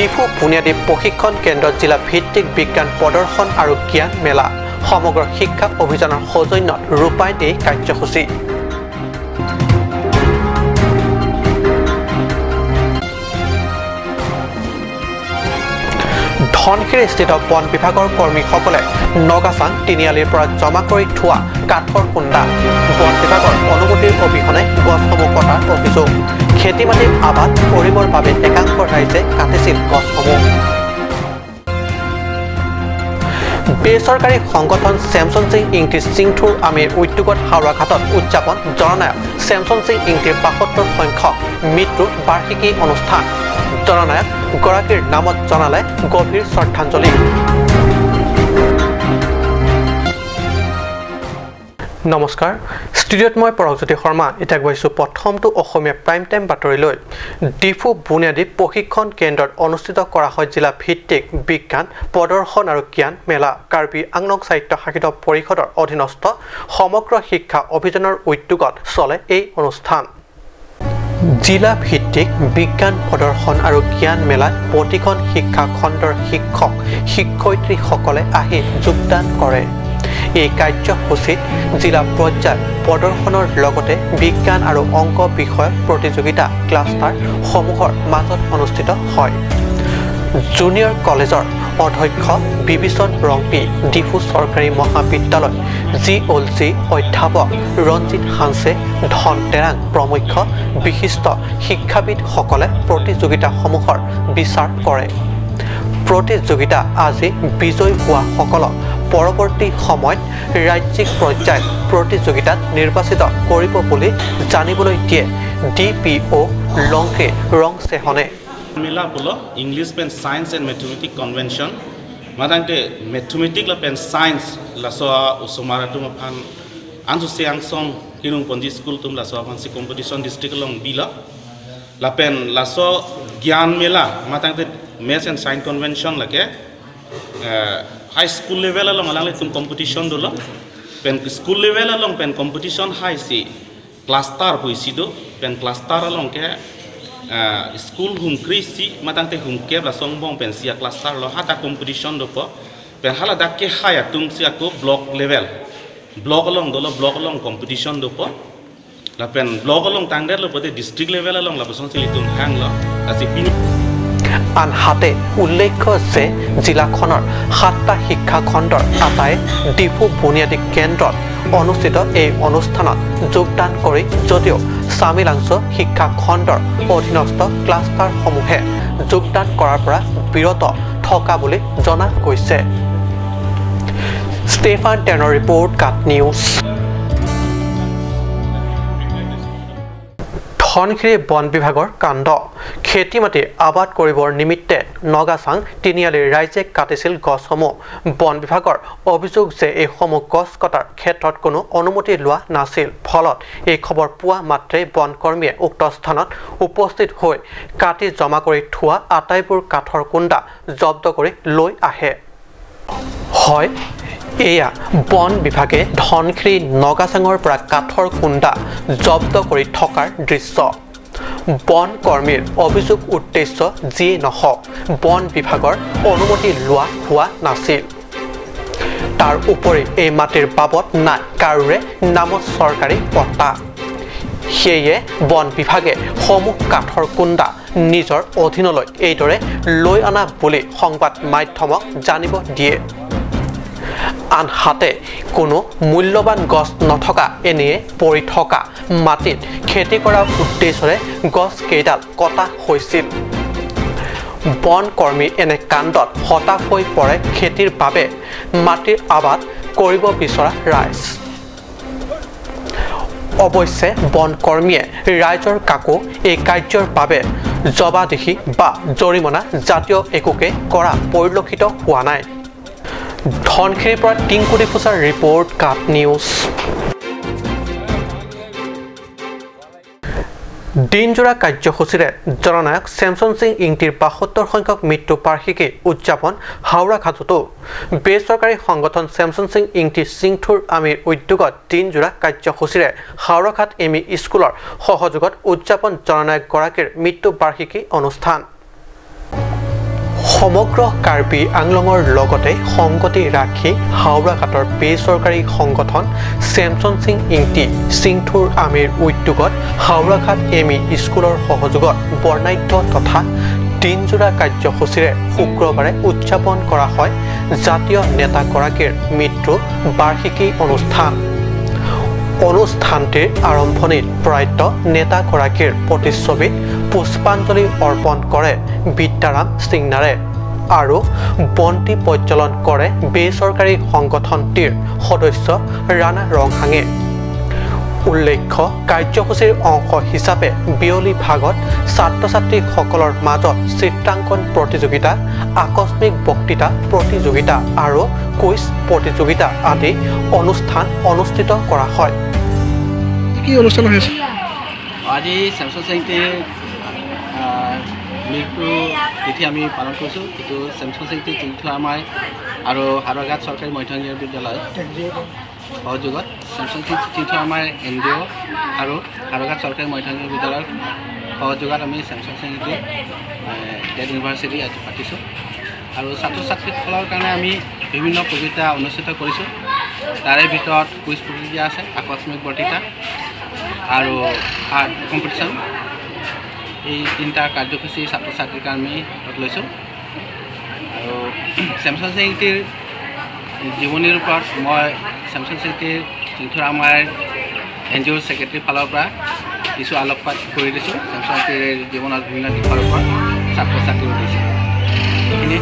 ডিফু বুনিয়াদী প্ৰশিক্ষণ কেন্দ্ৰত জিলা ভিত্তিক বিজ্ঞান প্ৰদৰ্শন আৰু জ্ঞান মেলা। সমগ্ৰ শিক্ষা অভিযানৰ সৌজন্যত ৰূপায়ণ এই কাৰ্যসূচী। ধনশিৰিস্থিত বন বিভাগৰ কৰ্মীসকলে নগাচাং তিনিআলিৰ পৰা জমা কৰি থোৱা কাঠৰ কুণ্ডা। বন বিভাগৰ অনুমতিৰ অবিহনে গছসমূহ কটাৰ অভিযোগ। খেতি মাটিৰ আবাদ কৰিবৰ বাবে একাংশ ৰাইজে কাটিছিল গছসমূহ। বেচৰকাৰী সংগঠন চেমচন সিং ইংটি সিংথুৰ আমিৰ উদ্যোগত হাওৰাঘাটত উদযাপন জননায়ক চেমচন সিং ইংটিৰ ৭২ সংখ্যক মৃত্যু বাৰ্ষিকী অনুষ্ঠান। জননায়ক গৰাকীৰ নামত জনালে গভীৰ শ্ৰদ্ধাঞ্জলি। নমস্কাৰ, ষ্টুডিঅ'ত মই পৰশজ্যোতি শৰ্মা। এতিয়া গৈছোঁ প্ৰথমটো অসমীয়া প্ৰাইম টাইম বাতৰিলৈ। ডিফু বুনিয়াদী প্ৰশিক্ষণ কেন্দ্ৰত অনুষ্ঠিত কৰা হয় জিলা ভিত্তিক বিজ্ঞান প্ৰদৰ্শন আৰু জ্ঞান মেলা। কাৰ্বি আংলং স্বায়ত্তশাসিত পৰিষদৰ অধীনস্থ সমগ্ৰ শিক্ষা অভিযানৰ উদ্যোগত চলে এই অনুষ্ঠান। জিলা ভিত্তিক বিজ্ঞান প্ৰদৰ্শন আৰু জ্ঞান মেলাত প্ৰতিখন শিক্ষা খণ্ডৰ শিক্ষক শিক্ষয়িত্ৰীসকলে আহি যোগদান কৰে। এই কাৰ্যসূচীত জিলা পৰ্যায়ত প্ৰদৰ্শনৰ লগতে বিজ্ঞান আৰু অংক বিষয়ক প্ৰতিযোগিতা ক্লাষ্টাৰসমূহৰ মাজত অনুষ্ঠিত হয়। জুনিয়ৰ কলেজৰ অধ্যক্ষ বিভীষণ ৰংপি, ডিফু চৰকাৰী মহাবিদ্যালয় জিঅ'লজি অধ্যাপক ৰঞ্জিত হানছে, ধন তেৰাং প্ৰমুখ্য বিশিষ্ট শিক্ষাবিদসকলে প্ৰতিযোগিতাসমূহৰ বিচাৰ কৰে। প্ৰতিযোগিতা আজি বিজয়ী হোৱাসকলক পৰৱৰ্তী সময়ত ৰাজ্যিক পৰ্যায়ত প্ৰতিযোগিতাত নিৰ্বাচিত কৰিব বুলি জানিবলৈ দিয়ে D P O' লংকে ৰংচেহনে। Mela pulo English pen science and mathematic convention madangte mathematic la pen science la so usomara tum phan anju siang song kinung ponji school tum la so phan si competition district long bila la pen la so gyan mela madangte maths and science convention lake high school level along alang tum competition dulo pen school level along pen competition high si cluster puisi do pen cluster along ke school hum krisi matangte hum ke la songbong pen sia cluster lo hata competition do po pen hala dak ke haya tum sia ko block level block along do lo block along competition do po la pen block along tangder lo pote district level along la person sili tum hang lo asi pin। আনহাতে উল্লেখ্য যে জিলাখনৰ ৭টা শিক্ষাখণ্ডৰ আটাই ডিফু বুনিয়াদী কেন্দ্ৰত অনুষ্ঠিত এই অনুষ্ঠানত যোগদান কৰি যদিও চামিলাংছ শিক্ষা খণ্ডৰ অধীনস্থ ক্লাষ্টাৰসমূহে যোগদান কৰাৰ পৰা বিৰত থকা বুলি জনা গৈছে। ষ্টেফান টেনৰ ৰিপৰ্ট, কাট নিউজ। ধনশিৰি বন বিভাগৰ কাণ্ড। খেতি মাটি আবাদ কৰিবৰ নিমিত্তে নগাচাং তিনিআলিৰ ৰাইজে কাটিছিল গছসমূহ। বন বিভাগৰ অভিযোগ যে এইসমূহ গছ কটাৰ ক্ষেত্ৰত কোনো অনুমতি লোৱা নাছিল। ফলত এই খবৰ পোৱা মাত্ৰেই বনকৰ্মীয়ে উক্ত স্থানত উপস্থিত হৈ কাটি জমা কৰি থোৱা আটাইবোৰ কাঠৰ কুণ্ডা জব্দ কৰি লৈ আহে। হয়, এয়া বন বিভাগে ধনশিৰি নগাচাঙৰ পৰা কাঠৰ কুণ্ডা জব্দ কৰি থকাৰ দৃশ্য। বন কৰ্মীৰ অভিযোগ উদ্দেশ্য যিয়েই নহওক, বন বিভাগৰ অনুমতি লোৱা হোৱা নাছিল। তাৰ উপৰি এই মাটিৰ বাবদ নাই কাৰোৰে নামত চৰকাৰী পট্টা। সেয়ে বন বিভাগে সমূহ কাঠৰ কুণ্ডা নিজৰ অধীনলৈ এইদৰে লৈ অনা বুলি সংবাদ মাধ্যমক জানিব দিয়ে। আনহাতে কোনো মূল্যৱান গছ নথকা এনেয়ে পৰি থকা মাটিত খেতি কৰাৰ উদ্দেশ্যৰে গছ কেইডাল কটা হৈছিল। বন কৰ্মীৰ এনে কাণ্ডত হতাশ হৈ পৰে খেতিৰ বাবে মাটিৰ আবাদ কৰিব বিচৰা ৰাইজ। অৱশ্যে বন কৰ্মীয়ে ৰাইজৰ কাকো এই কাৰ্যৰ বাবে জবাবদিহি বা জৰিমনা জাতীয় একোকে কৰা পৰিলক্ষিত হোৱা নাই। ধনশিৰিৰ পৰা টিংকুটি ফুচাৰ ৰিপৰ্ট, কাট নিউজ। দিনজোৰা কাৰ্যসূচীৰে জননায়ক চেমচন সিং ইংটিৰ ৭২ সংখ্যক মৃত্যু বাৰ্ষিকী উদযাপন হাওৰাঘাটতো। বেচৰকাৰী সংগঠন চেমচন সিং ইংটি সিংথুৰ আমিৰ উদ্যোগত দিনজোৰা কাৰ্যসূচীৰে হাওৰাঘাট এম ই স্কুলৰ সহযোগত উদযাপন জননায়কগৰাকীৰ মৃত্যু বাৰ্ষিকী অনুষ্ঠান। সমগ্ৰ কাৰ্বি আংলঙৰ লগতে সংগতি ৰাখি হাওৰাঘাটৰ বেচৰকাৰী সংগঠন চেমচন সিং ইংতি চিংথুৰ আমিৰ উদ্যোগত হাওৰাঘাট এম ই স্কুলৰ সহযোগত বৰ্ণাঢ্য তথা দিনজোৰা কাৰ্যসূচীৰে শুক্ৰবাৰে উদযাপন কৰা হয় জাতীয় নেতাগৰাকীৰ মৃত্যু বাৰ্ষিকী অনুষ্ঠান। অনুষ্ঠানটিৰ আৰম্ভণিত প্ৰয়াত নেতাগৰাকীৰ প্ৰতিচ্ছবিত পুষ্পাঞ্জলি অৰ্পণ কৰে বিদ্যাৰাম সিংনাৰে আৰু বন্তি প্ৰজ্বলন কৰে বেচৰকাৰী সংগঠনটিৰ সদস্য ৰাণা ৰংহাঙে। উল্লেখ্য, কাৰ্যসূচীৰ অংশ হিচাপে বিয়লি ভাগত ছাত্ৰ ছাত্ৰীসকলৰ মাজত চিত্ৰাংকন প্ৰতিযোগিতা, আকস্মিক বক্তৃতা প্ৰতিযোগিতা আৰু কুইজ প্ৰতিযোগিতা আদি অনুষ্ঠান অনুষ্ঠিত কৰা হয়। কি অনুষ্ঠান হৈ আছে? আজি চেমচন চেংটিৰ মৃত্যু তিথি আমি পালন কৰিছোঁ। এইটো চেমচন চেংটি চিংথু আমাৰ আৰু হাওৰাঘাট চৰকাৰী মধ্যমীয়া বিদ্যালয় সহযোগত চেমচন চিংথু আমাৰ এন জি অ' আৰু হাওৰাঘাট চৰকাৰী মধ্যমীয়া বিদ্যালয়ৰ সহযোগত আমি চেমচন চেংটিৰ ডেথ এনিভাৰ্চাৰী আজি পাতিছোঁ। আৰু ছাত্ৰ ছাত্ৰীসকলৰ কাৰণে আমি বিভিন্ন প্ৰতিযোগিতা অনুষ্ঠিত কৰিছোঁ। তাৰে ভিতৰত কুইজ প্ৰতিযোগিতা আছে, আকস্মিক বক্তৃতা আৰু আৰ্ট কম্পিটিশ্যন। এই তিনিটা কাৰ্যসূচী ছাত্ৰ ছাত্ৰীৰ কাৰণে আমি হাতত লৈছোঁ। আৰু চেমচন চেংটিৰ জীৱনীৰ ওপৰত মই চেমচন চেংটিৰ চিংথুৰ আমাৰ এন জি অ'ৰ ছেক্ৰেটেৰীৰ ফালৰ পৰা কিছু আলোকপাত কৰি দিছোঁ। চেমচন চেংটিৰ জীৱনৰ বিভিন্ন দিশৰ ওপৰত ছাত্ৰ ছাত্ৰীও দিছে এইখিনি।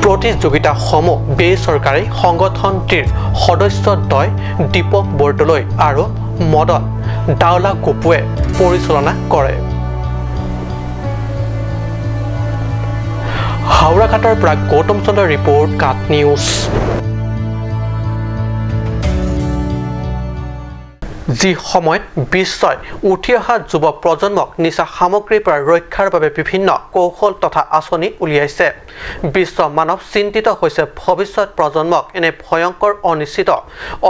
প্ৰতিযোগিতাসমূহ বেচৰকাৰী সংগঠনটিৰ সদস্যদ্বয় দীপক বৰদলৈ আৰু মদন দাওলা গোপুৱে পৰিচালনা কৰে। হাওৰাঘাটৰ পৰা গৌতম চন্দ্ৰ ৰিপৰ্ট, কাট নিউজ। যি সময়ত বিশ্বই উঠি অহা যুৱ প্ৰজন্মক নিচা সামগ্ৰীৰ পৰা ৰক্ষাৰ বাবে বিভিন্ন কৌশল তথা আঁচনি উলিয়াইছে, বিশ্ব মানৱ চিন্তিত হৈছে ভৱিষ্যত প্ৰজন্মক এনে ভয়ংকৰ অনিশ্চিত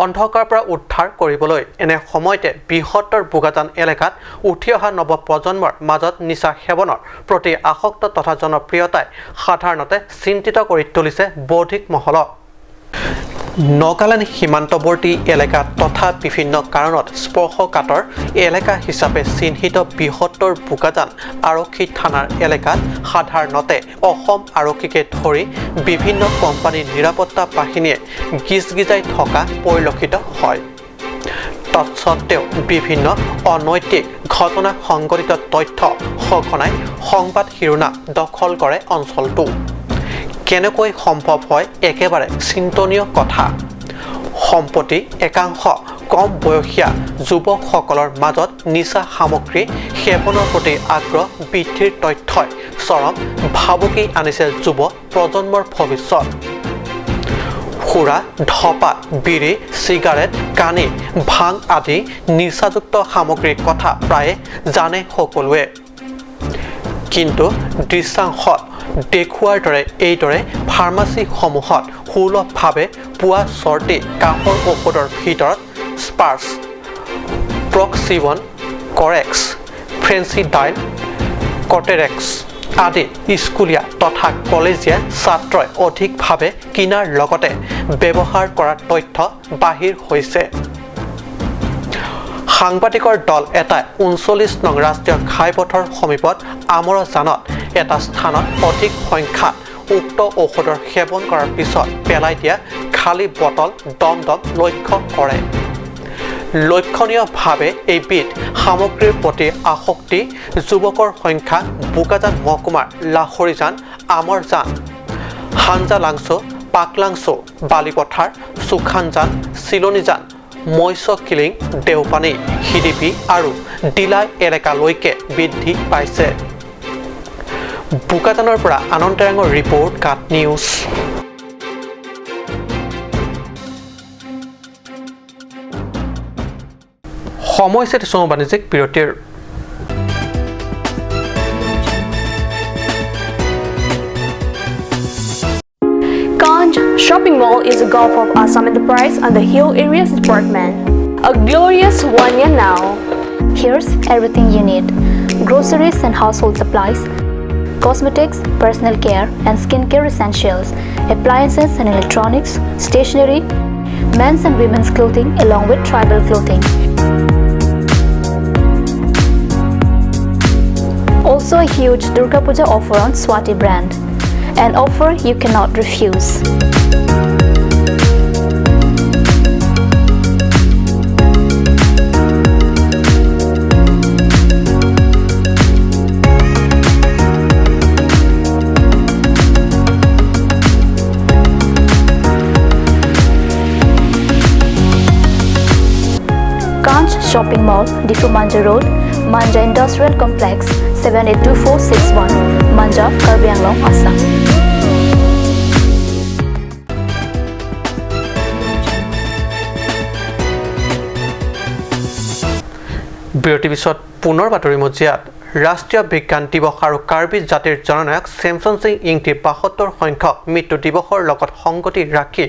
অন্ধকাৰৰ পৰা উদ্ধাৰ কৰিবলৈ। এনে সময়তে বৃহত্তৰ বোকাজান এলেকাত উঠি অহা নৱপ্ৰজন্মৰ মাজত নিচা সেৱনৰ প্ৰতি আসক্ত তথা জনপ্ৰিয়তাই সাধাৰণতে চিন্তিত কৰি তুলিছে বৌদ্ধিক মহলক। নগালেণ্ড সীমান্তৱৰ্তী এলেকা তথা বিভিন্ন কাৰণত স্পৰ্শকাতৰ এলেকা হিচাপে চিহ্নিত বৃহত্তৰ বোকাজান আৰক্ষী থানাৰ এলেকাত সাধাৰণতে অসম আৰক্ষীকে ধৰি বিভিন্ন কোম্পানীৰ নিৰাপত্তা বাহিনীয়ে গিজগিজাই থকা পৰিলক্ষিত হয়। তৎসত্ত্বেও বিভিন্ন অনৈতিক ঘটনা সংঘটিত তথ্য সঘনাই সংবাদ শিৰোনাম দখল কৰে অঞ্চলটো। কেনেকৈ সম্ভৱ হয় একেবাৰে চিন্তনীয় কথা। সম্প্ৰতি একাংশ কম বয়সীয়া যুৱকসকলৰ মাজত নিচা সামগ্ৰী সেৱনৰ প্ৰতি আগ্ৰহ বৃদ্ধিৰ তথ্যই চৰম ভাবুকি আনিছে যুৱ প্ৰজন্মৰ ভৱিষ্যত। সুৰা, ধঁপাত, বিড়ি, চিগাৰেট, কানি, ভাং আদি নিচাযুক্ত সামগ্ৰীৰ কথা প্ৰায়ে জানে সকলোৱে, কিন্তু দৃশ্যাংশত দেখুওৱাৰ দৰে এইদৰে ফাৰ্মাচীসমূহত সুলভভাৱে পোৱা চৰ্দি কাহৰ ঔষধৰ ভিতৰত স্পাৰ্ছ, প্ৰক্সিৱন, কৰেক্স, ফ্ৰেঞ্চিডাইল, কটেৰেক্স আদি স্কুলীয়া তথা কলেজীয়া ছাত্ৰই অধিকভাৱে কিনাৰ লগতে ব্যৱহাৰ কৰাৰ তথ্য বাহিৰ হৈছে। সাংবাদিকৰ দল এটাই ৩৯ নং ৰাষ্ট্ৰীয় ঘাইপথৰ সমীপত আমৰজানত এটা স্থানত অধিক সংখ্যাত উক্ত ঔষধৰ সেৱন কৰাৰ পিছত পেলাই দিয়া খালী বটল দম দম লক্ষ্য কৰে। লক্ষণীয়ভাৱে এইবিধ সামগ্ৰীৰ প্ৰতি আসক্তি যুৱকৰ সংখ্যা বোকাজান মহকুমাৰ লাহৰিজান, আমৰজান, হাঞ্জালাংচু, পাকলাংচু, বালিপথাৰ, চুখানজান, চিলনীজান, মৎস্যকিলিং, দেওপানী, হিদিপি আৰু ডিলাই এলেকালৈকে বৃদ্ধি পাইছে। বোকাজানৰ পৰা আনন্দ টেৰাঙৰ ৰিপৰ্ট, কাট নিউজ। সময় হৈছে চমু বাণিজ্যিক বিৰতিৰ। Ganj Shopping Mall is a Gulf of Assam Enterprise and the Hill Areas Department. A glorious 1 year now. Here's everything you need. Groceries and household supplies, cosmetics, personal care and skincare essentials, appliances and electronics, stationery, men's and women's clothing along with tribal clothing. Also a huge Durga Puja offer on Swati brand, an offer you cannot refuse. Kanch Shopping Mall, Diphu Manja Road, Manja Industrial Complex, 782461, Manja, Karbi Anglong, Assam. বিৰতিৰ পিছত পুনৰ বাতৰি মজিয়াত ৰাষ্ট্ৰীয় বিজ্ঞান দিৱস আৰু কাৰ্বি জাতিৰ জননায়ক চেমচন সিং ইংতিৰ ৭২ সংখ্যক মৃত্যু দিৱসৰ লগত সংগতি ৰাখি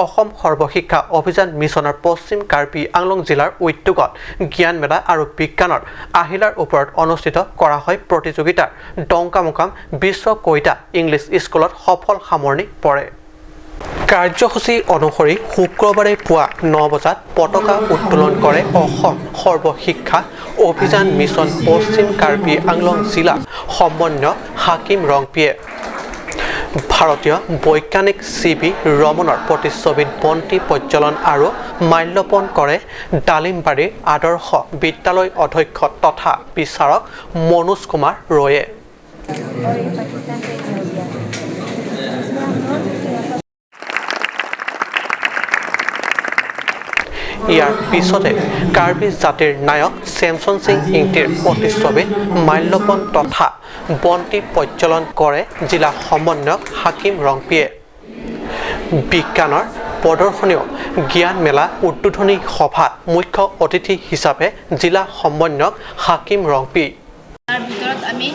অসম সৰ্বশিক্ষা অভিযান মিছনৰ পশ্চিম কাৰ্বি আংলং জিলাৰ উদ্যোগত জ্ঞান মেলা আৰু বিজ্ঞানৰ আহিলাৰ ওপৰত অনুষ্ঠিত কৰা হয় প্ৰতিযোগিতাৰ ডংকামুকাম বিশ্ব কৈতা ইংলিছ স্কুলত সফল সামৰণি পৰে। কাৰ্যসূচী অনুসৰি শুক্ৰবাৰে পুৱা ৯ বজাত পতাকা উত্তোলন কৰে অসম সৰ্বশিক্ষা অভিযান মিছন পশ্চিম কাৰ্বি আংলং জিলা সমন্বয়ক হাকিম ৰংপিয়ে। ভাৰতীয় বৈজ্ঞানিক চি ভি ৰমনৰ প্ৰতিচ্ছবিত বন্তি প্ৰজ্বলন আৰু মাল্যৰ্পণ কৰে ডালিমবাৰীৰ আদৰ্শ বিদ্যালয় অধ্যক্ষ তথা বিচাৰক মনোজ কুমাৰ ৰয়ে। ইয়াৰ পিছতে কাৰ্বি জাতিৰ নায়ক চেমচন সিং ইংতিৰ প্ৰতিচ্ছবিত মাল্যৰ্পণ তথা বন্তি প্ৰজ্বলন কৰে জিলা সমন্বয়ক হাকিম ৰংপিয়ে। বিজ্ঞানৰ প্ৰদৰ্শনীয় জ্ঞান মেলা উদ্বোধনী সভাত মুখ্য অতিথি হিচাপে জিলা সমন্বয়ক হাকিম ৰংপি। তাৰ ভিতৰত আমি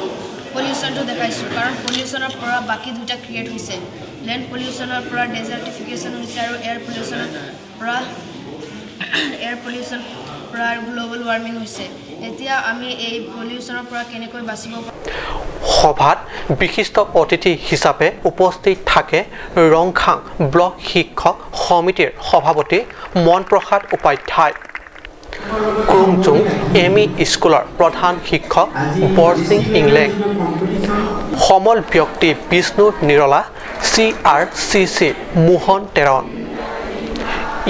পলিউশ্যনটো দেখাইছোঁ, কাৰণ পলিউশ্যনৰ পৰা বাকী দুটা ক্ৰিয়েট হৈছে। লেণ্ড পলিউশ্যনৰ পৰা ডেজাৰ্টিফিকেশ্যন হৈছে আৰু এয়াৰ পলিউশ্যনৰ পৰা গ্ল'বেল ৱাৰ্মিং হৈছে। এতিয়া আমি এই পলিউশ্যনৰ পৰা কেনেকৈ বাচিব পাৰোঁ। সভাত বিশিষ্ট অতিথি হিচাপে উপস্থিত থাকে ৰংখাং ব্লক শিক্ষক সমিতিৰ সভাপতি মনপ্ৰসাদ উপাধ্যায়, ক্ৰুংজুং এম ই স্কুলৰ প্ৰধান শিক্ষক বৰসিং ইংলেং, সমল ব্যক্তি Bishnu Nirala, C R C C Mohan Teron.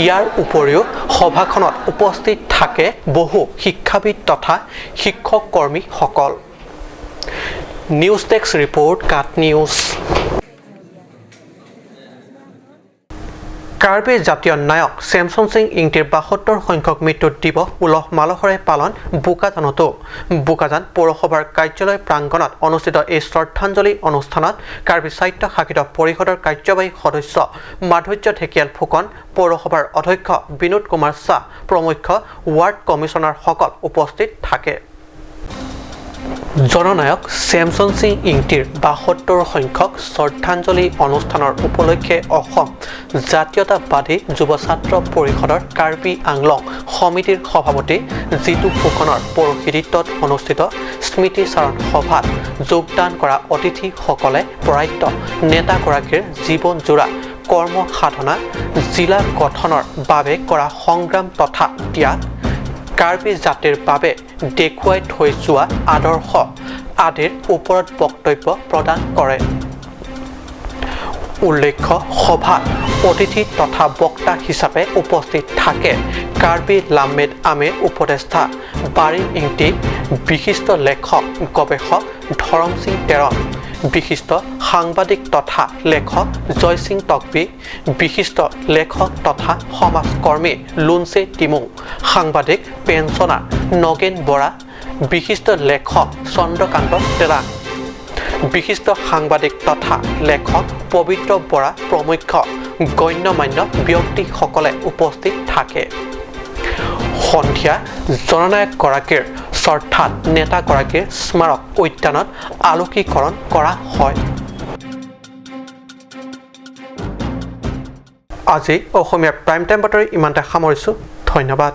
ইয়াৰ উপৰিও সভাখনত উপস্থিত থাকে বহু শিক্ষাবিদ তথা শিক্ষক কৰ্মীসকল। News desk report, Kat news. Karbi জাতীয় নায়ক চেমচন সিং ইংতিৰ ৭২ সংখ্যক মৃত্যু দিৱস উলহ মালহেৰে পালন বোকাজানতো। বোকাজান পৌৰসভাৰ কাৰ্যালয় প্ৰাংগণত অনুষ্ঠিত এই শ্ৰদ্ধাঞ্জলি অনুষ্ঠানত কাৰ্বি স্বায়ত্ত শাসিত পৰিষদৰ কাৰ্যবাহী সদস্য মাধুৰ্য ঢেকিয়াল ফুকন, পৌৰসভাৰ অধ্যক্ষ বিনোদ কুমাৰ শ্বাহ প্ৰমুখ্য ৱাৰ্ড কমিছনাৰসকল উপস্থিত থাকে। জননায়ক চেমচন সিং ইংতিৰ ৭২ সংখ্যক শ্ৰদ্ধাঞ্জলি অনুষ্ঠানৰ উপলক্ষে অসম জাতীয়তাবাদী যুৱ ছাত্ৰ পৰিষদৰ কাৰ্বি আংলং সমিতিৰ সভাপতি জিতু ফুকনৰ পৌৰোহিত্যত অনুষ্ঠিত স্মৃতিচাৰণ সভাত যোগদান কৰা অতিথিসকলে প্ৰয়াত নেতাগৰাকীৰ জীৱনজোৰা কৰ্ম সাধনা, জিলা গঠনৰ বাবে কৰা সংগ্ৰাম তথা ত্যাগ, কাৰ্বি জাতিৰ বাবে দেখুৱাই থৈ যোৱা আদৰ্শ আদিৰ ওপৰত বক্তব্য প্ৰদান কৰে। উল্লেখ্য, সভাত অতিথি তথা বক্তা হিচাপে উপস্থিত থাকে কাৰ্বি লামেদ আমেৰ উপদেষ্টা বাৰিম ইংতি, বিশিষ্ট লেখক গৱেষক ধৰম সিং তেৰণ, বিশিষ্ট সাংবাদিক তথা লেখক জয়সিং টকবি, বিশিষ্ট লেখক তথা সমাজকৰ্মী লুনচে টিমুং, সাংবাদিক পেঞ্চনাৰ নগেন বৰা, বিশিষ্ট লেখক চন্দ্ৰকান্ত তেৰাং, বিশিষ্ট সাংবাদিক তথা লেখক পবিত্ৰ বৰা প্ৰমুখ্য গণ্যমান্য ব্যক্তিসকলে উপস্থিত থাকে। সন্ধিয়া জননায়কগৰাকীৰ শ্ৰদ্ধাত নেতাগৰাকীৰ স্মাৰক উদ্যানত আলোকীকৰণ কৰা হয়। আজি অসমীয়া প্ৰাইম টাইম বাতৰি ইমানতে সামৰিছোঁ। ধন্যবাদ।